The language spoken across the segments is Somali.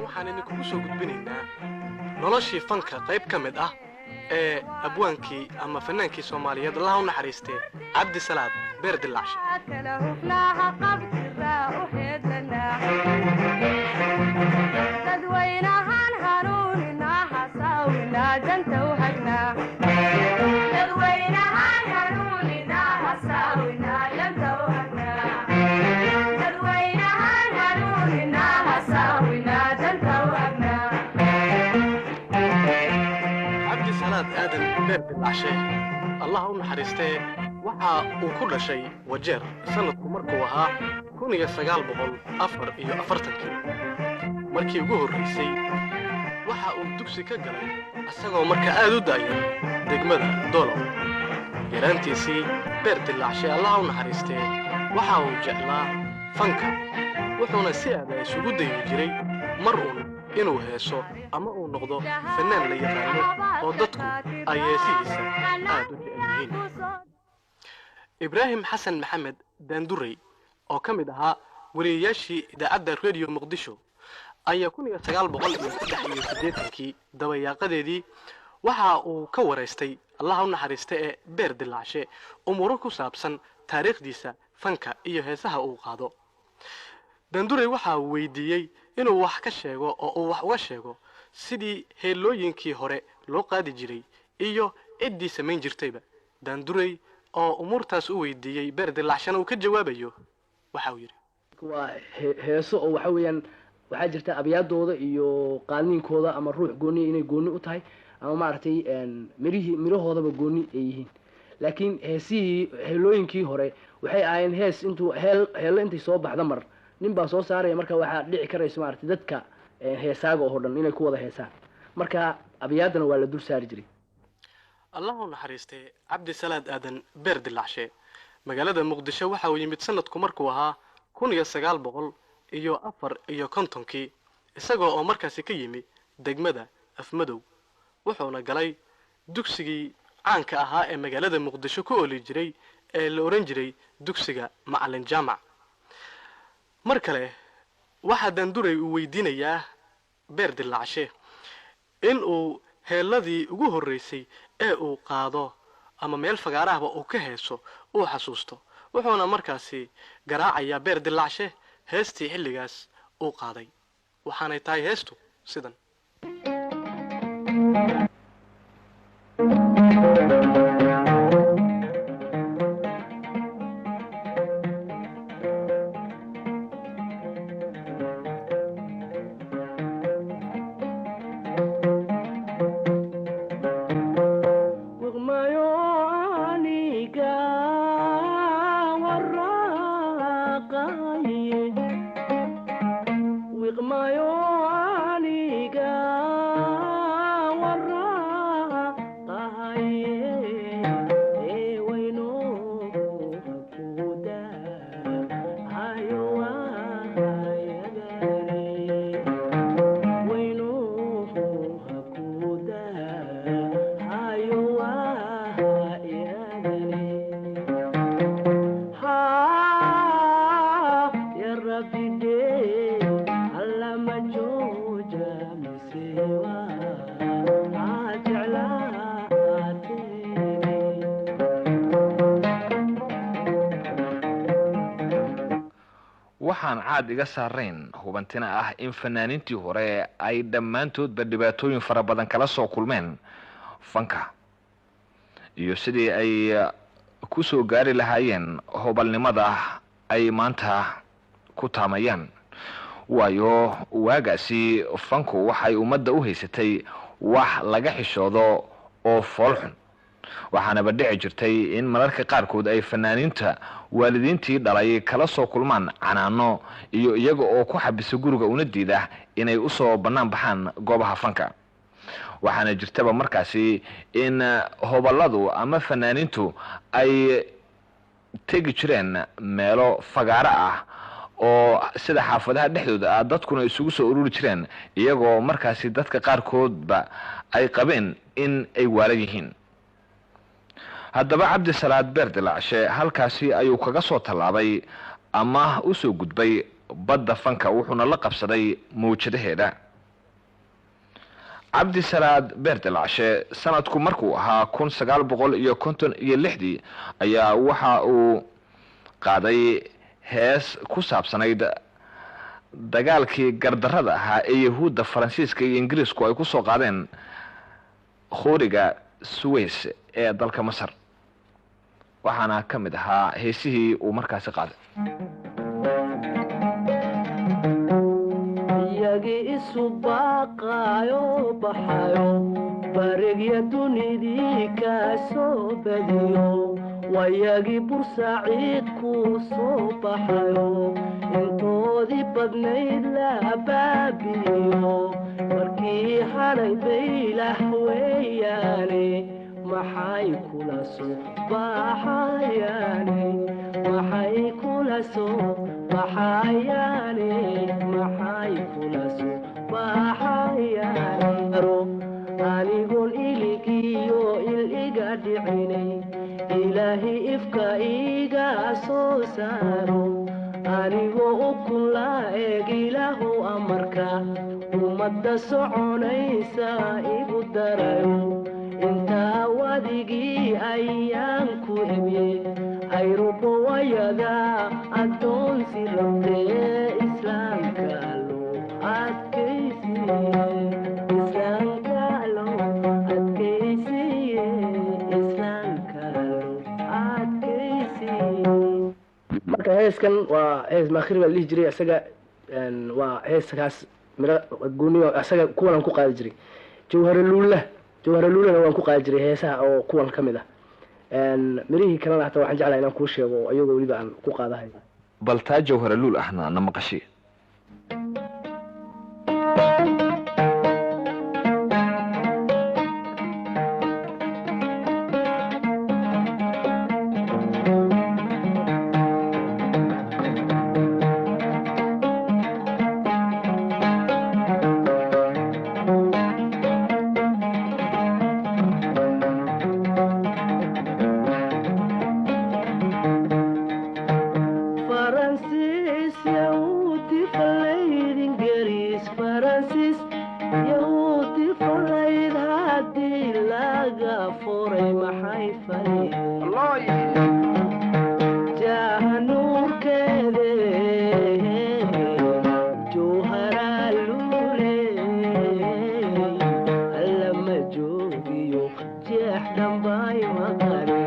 Waxaan idinkugu soo gudbinaynaa noloshii fanka qayb ka mid ah ee abwaankii ama fanaankii Soomaaliyeed, Allaha u naxariistee, Cabdisalaad Beer Dilaacshe. Kala hufnaaha qabtiraa u heedlanaa, dadwaynahaan hanuuninaa, hasaawinaa, danta u hagnaa. Dadwaynahaan hanuuninaa, hasaawinaa, danta u hagnaa. Dadwaynahaan hanuuninaa, hasaawinaa, danta u hagnaa. Cabdisalaad Aadan Beer Dilaacshe, Allaha u naxariistee, waxa uu ku dhashay Wajeer sanadku markuu ahaa 1944-kii. Markii ugu horraysay waxa uu dugsi ka galay isagoo marka aad u da'yar degmada Dolow. Yaraantiisii Beer Dilaacshe, Allaha u naxariistee, waxa uu jeclaa fanka, wuxuuna si aada isugu dayi jiray mar uun inuu heeso ama uu noqdo fannaan la yaqaano oo dadku ay heesihiisa aad u jecel yihiin. Ibraahim Xasan Maxamed Daandurey, oo ka mid ahaa wariyayaashii idaacadda Rediyo Muqdisho, ayaa 1983-kii dabayaaqadeedii waxa uu ka waraystay, Allaha u naxariista ee, Beer Dilaacshe umuuro ku saabsan taariikhdiisa fanka iyo heesaha uu qaado. Daandurey waxa uu weydiiyey inuu wax ka sheego oo uu wax uga sheego sidii heelooyinkii hore loo qaadi jiray iyo ciddii samayn jirtayba. Daandurey oo umuurtaas u weydiiyey Beer Dilaacshana uu ka jawaabayo, waxa uu yidhi: Waa heeso oo waxa weeyaan waxaa jirta abyaadooda iyo qaadniinkooda ama ruux gooni inay gooni u tahay ama maaragtay mirihii mirahoodaba gooni ay yihiin, laakiin heesihii heelooyinkii hore waxay ahaayeen hees intuu heel heello intay soo baxda mar nin baa soo saaraya. Marka waxaa dhici karaysa maaragtay dadka heesaaga oo dhan inay ku wada heesaan. Marka abyaadana waa la dul saari jiray. Allah u naxariistay Cabdisalaad Aadan Beer Dilaacshe magaalada Muqdisho waxa uu yimid sanadku markuu ahaa 1954-kii, isagoo oo markaasi ka yimi degmada Afmadow, wuxuuna galay dugsigii caanka ahaa ee magaalada Muqdisho ku ooli jiray ee la odhan jiray dugsiga Macalin Jaamac. Mar kale waxaa Daanduray uu weydiinayaa Beer Dilaacshe in uu heelladii ugu horreysay ee uu qaado ama meel fagaarahaba uu ka heeso uu xasuusto, wuxuuna markaasi garaacayaa Beer Dilaacshe heestii xilligaas uu qaaday, waxaanay tahay heestu sidan: Wiqmayo aniga waraaqaye, wiqmayo aniga waraaqaye, ee wayno hakuda hayo waayagane, wayno hakuda hayo waayagane. Ha ya Rabbi de alla ma jooja mise waa aa jeclaateene. Waxaan caad iga saarayn hubantina ah in fanaaniintii hore ay dhammaantoodba dhibaatooyin fara badan kala soo kulmeen fanka iyo sidii ay ku soo gaari lahaayeen hobalnimada ay maanta ku taamayaan, waayo waagaasi fanku waxay ummadda u haysatay wax laga xishoodo oo foolxun. Waxaanaba dhici jirtay in mararka qaarkood ay fanaaniinta waalidiintii dhalay kala soo kulmaan canaano iyo iyaga oo ku xabisa guriga una diida inay usoo bannaan baxaan goobaha fanka. Waxaana jirtaba markaasi in hobaladu ama fanaaniintu ay tegi jireen meelo fagaaro ah oo sida xaafadaha dhexdooda ah, dadkuna isugu soo ururi jireen, iyagoo markaasi dadka qaarkoodba ay qabeen in ay waalan yihiin. Haddaba Cabdisalaad Beer Dilaacshe halkaasi ayuu kaga soo tallaabay ama u soo gudbay badda fanka, wuxuuna la qabsaday mawjadaheeda. Cabdisalaad Beerdilaacshe sanadku markuu ahaa 1956-dii ayaa waxa uu qaaday hees ku saabsanayd dagaalkii gardarrada ahaa ee Yahuudda Faransiiska iyo Ingiriisku ay ku soo qaadeen khooriga Suweys ee dalka Masar, waxaana ka mid ahaa heesihii uu markaasi qaaday. Iyagii isu baaqaayo baxayo, baregya dunidii kaa soo badiyo, wayagii Bursaciid kuu soo baxayo, intoodii badnayd la baabi'iyo, markii hadhay baylah weeyaane, maxay kula soo baxayaane, maxay kula soo baxayaane, maxay kula soo baxayaane? Anigoon iligiyo il iga dhicinay, Ilaahi ifka iga soo saaro, anigoo ukun la eg, Ilaahu amarka ummadda soconaysa igu darayo, intaa wadigii ayaan ku ebye, ayrubowayada addoonsi rabtee, Islaamka loo adkaysiye, Islaamka loo adkaysiye, Islaamka loo adkaysiye. Marka heeskan waa hees Maakhir baa la dhihi jiray isaga. Waa heeskaas miro gooniyo isaga kuwan aan ku qaadi jiray. Jawharaluula, Jawharaluulana waan ku qaadi jiray heesaha oo kuwan ka mid ah. Mirihii kalena hataa waxaan jeclahay inaan kuu sheego oo iyagoo weliba aan ku qaadahay. Bal taa Jawharaluul ahna na maqashi. Faransiis, Yahuudi falayd, Ingiriis, Faransiis, Yahuudi falayd, haddii laga furay maxay falay jahanuurkeede, jowharaaluule, alla ma joogiyo jeex dhambay maqane.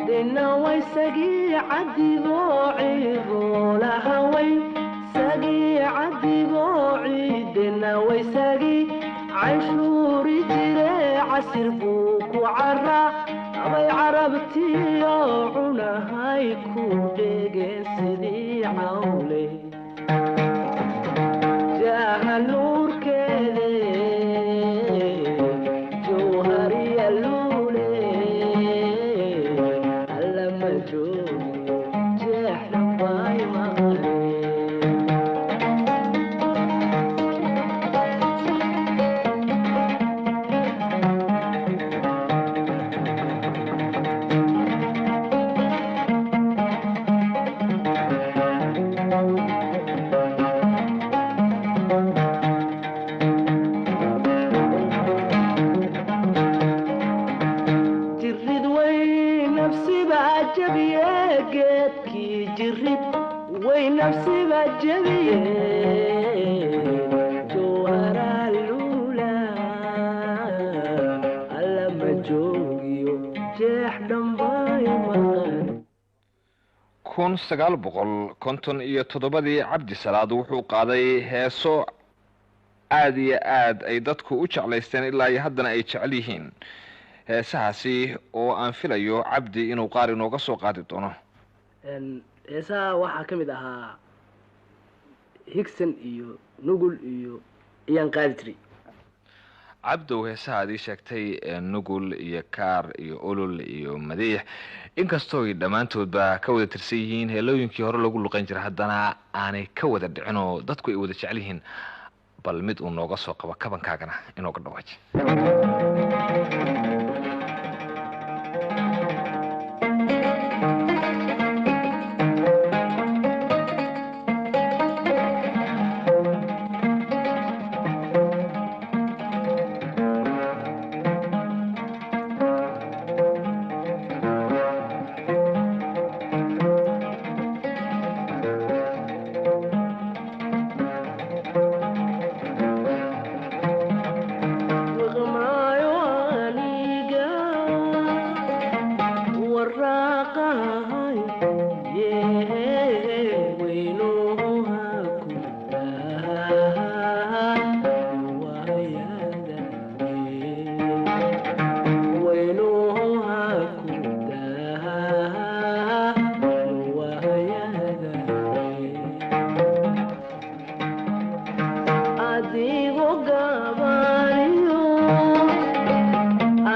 Dhinaway sagii cadigoo ciigoolahaway, sagii cadigoo ciidenaway, sagii cayshuuri jire, casir buu ku cara abay, carabtiyo cunahay ku dhegeen sidii cawle, jahanuurkeede, jowhariya luule, alla ma joogiyo jeex dhambay maqane. Jirid way nafsibaa jabiye, geedkii jirid way nafsibaa jabiye, jowharaaluula, alla ma joogiyo jeex dhambay maqan. 1957-dii Cabdisalaad wuxuu qaaday heeso aada iyo aad ay dadku u jeclaysteen, ilaa iyo haddana ay jecel yihiin heesahaasi, oo aan filayo Cabdi inuu qaar inooga soo qaadi doono. Heesaha waxaa ka mid ahaa Higson iyo Nugul iyo iyaan qaadi jiray. Cabdow, heesaha aad ii sheegtay ee Nugul iyo Kaar iyo Olol iyo Madiix, inkastoo ay dhammaantoodba ka wada tirsan yihiin heelooyinkii hore loogu luqan jiray, haddana aanay ka wada dhicin oo dadku ay wada jecel yihiin. Bal mid uu nooga soo qabo kabankaagana inooga dhawaaji. Waqmaayo aniga waraaqahay yee weynuha ku waayada weynuha ku waayada adigo gaabaniyo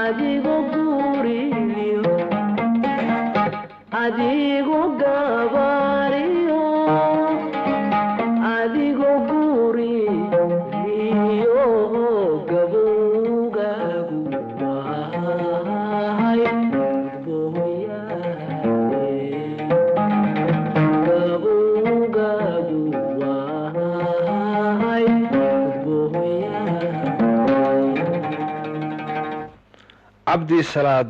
adigo guuriyo adigo gaabaniyo adigo guuriyo gabowgaagu wahay booyaade gabowgaagu wahay booyaade. Cabdi Salaad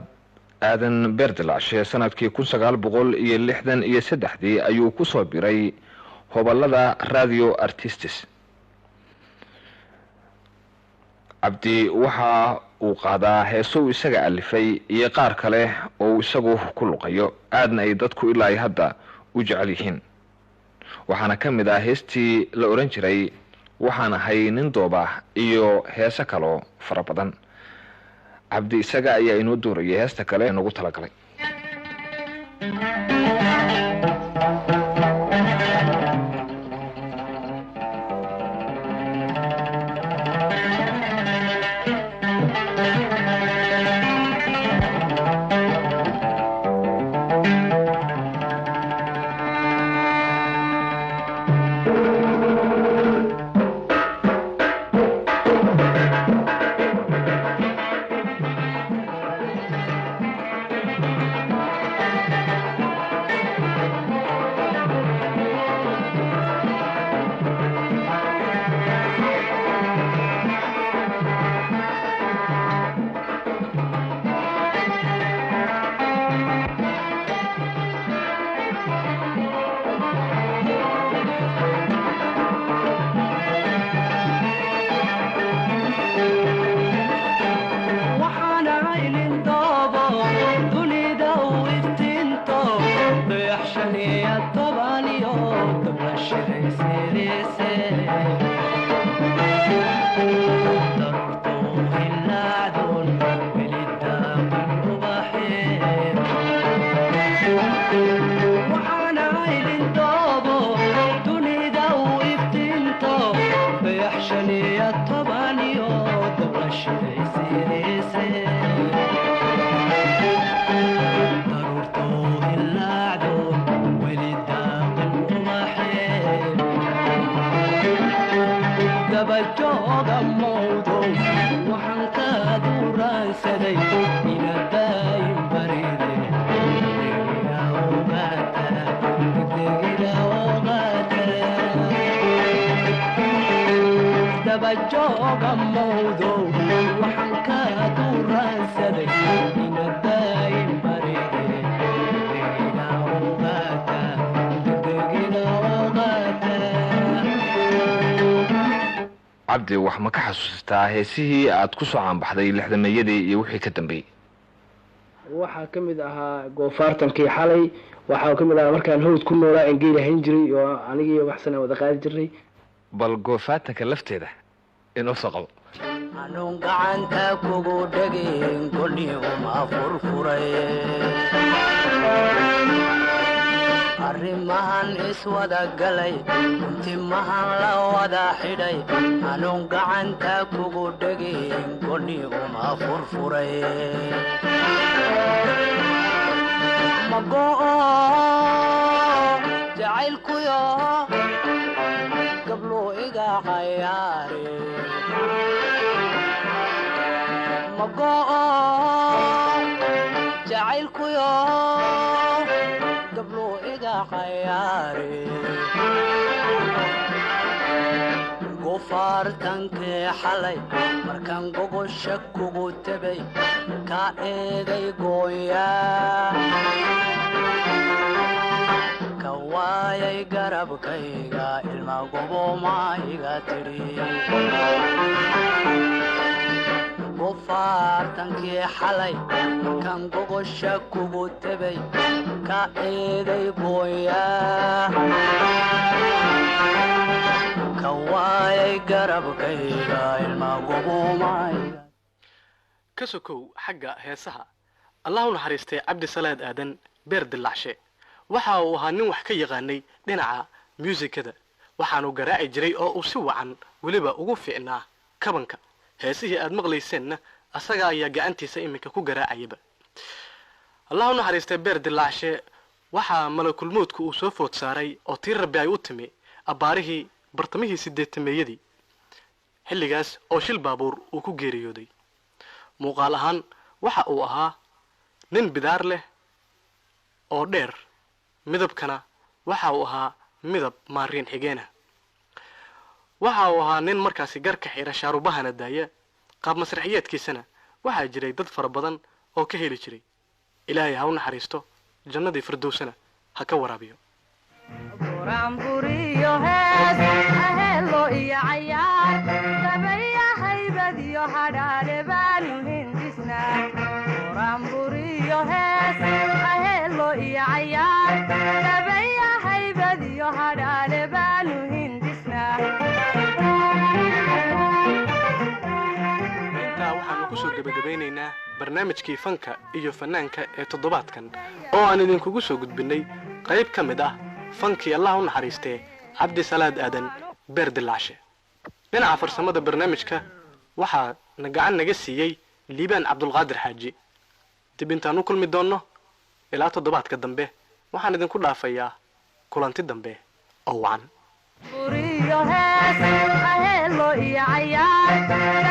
Aadan Beerdilacshe sanadkii 1963-dii ayuu ku soo biray hobolada Radio Artistes. Cabdi waxa uu qaadaa heeso uu isaga alifay iyo qaar kale oo uu isagu ku luqayo, aadna ay dadku ilaa ay hadda u jecel yihiin. Waxaana ka mid ah heestii la odhan jiray "Waxaan ahay nin dooba" iyo heeso kaloo fara badan. Cabdi isaga ayaa inoo doorayay heesta kale noogu talagalay. Waxaan ahay nin doobo dunida u iftiinto dayax 15 iyo dabla shiraysidiise daruurtu hilaacdun welidaaqan ubaxeen. Waxaan ahay nin doobo dunida u iftiinto dayax 15 iyo dabla shiraysidiise daruurtu hilaacdun welidaaqan ubaxeen. Dabajooga mawdow waxaan ka duraansaday inadaayin baride degdegina ogaata degdegina ogaata. Dabajooga mawdow waxaan ka duraansaday inadaayin baride degdegina ogaata degdegina ogaata. Cabdi, wax ma ka xasuustaa heesihii aad ku soo caanbaxday lixdameeyadii iyo wixii ka dambeeyey? Waxaa ka mid ahaa Goofaartankii Xalay. Waxaa ka mid ahaa markaan hawd ku noolaa aan geeli hayn jiray oo anigii waxsan aan wada qaadi jirnay. Bal Goofaatanka lafteeda inoo soo qabo. Anuun gacanta kugu dhegin golli uma furfuray arrimahan. Iswada galay, guntimahan la wada xidhay, anuun gacanta kugu dhegin, goni uma furfuray. Mago jacaylkuyo gablo iga cayaare, mago jacaylkuyo gablo iga cayaare. Gofaartankee xalay markaan gogosha kugu tebay, ka eeday gooya, ka waayay garabkayga, ilma goboma iga tidhi. Gofaartankii xalay markaan gogosha kugu tebay, ka eeday gooya, ka waayay garabkayga, ilma goboma iga. Ka sokow xagga heesaha, Allah u naxariistay Cabdi Salaad Aadan Beer Dilacshe waxa uu ahaa nin wax ka yaqaanay dhinaca muusikada, waxaanu garaaci jiray oo uu si wacan weliba ugu fiicnaa kabanka. Heesihii aad maqlayseenna asaga ayaa gacantiisa iminka ku garaacayaba. Allah u naxariistay Beer Dilaacshe waxaa malakulmoodku uu soo food saaray oo tii Rabbi ay u timi abbaarihii bartamihii 80-meeyadii, xilligaas oo shil baabuur uu ku geeriyooday. Muuqaal ahaan waxa uu ahaa nin bidaar leh oo dheer, midabkana waxa uu ahaa midab maariin xigeena. Waxa uu ahaa nin markaasi garka xira, shaarubahana daaya. Qaab masraxiyeedkiisana waxaa jiray dad fara badan oo ka heli jiray. Ilaahay ha u naxariisto, jannadii firdowsana ha ka waraabiyo. Buraanburiyo hees, aheelo iyo cayaar, dabaya haybad iyo hadhaadhe baanu hindisnaa. Buraanburiyo hees, aheelo iyo cayaar, dabaya haybad iyo hadhaadhe baanu hindisnaa. Intaa waxaanu kusoo gebagabaynaynaa barnaamijkii fanka iyo fannaanka ee toddobaadkan, oo aan idinkugu soo gudbinnay qayb ka mid ah fankii Allah u naxariistee Cabdi Salaad Aadan Beer Dilacshe. Dhinaca farsamada barnaamijka waxaa na gacan naga siiyey Liibaan Cabdulqaadir Xaaji. Dib intaan u kulmi doonno ilaa toddobaadka dambe, waxaan idinku dhaafayaa kulanti dambe oo wacan. Buriyo hees, aheelo iyo cayaar.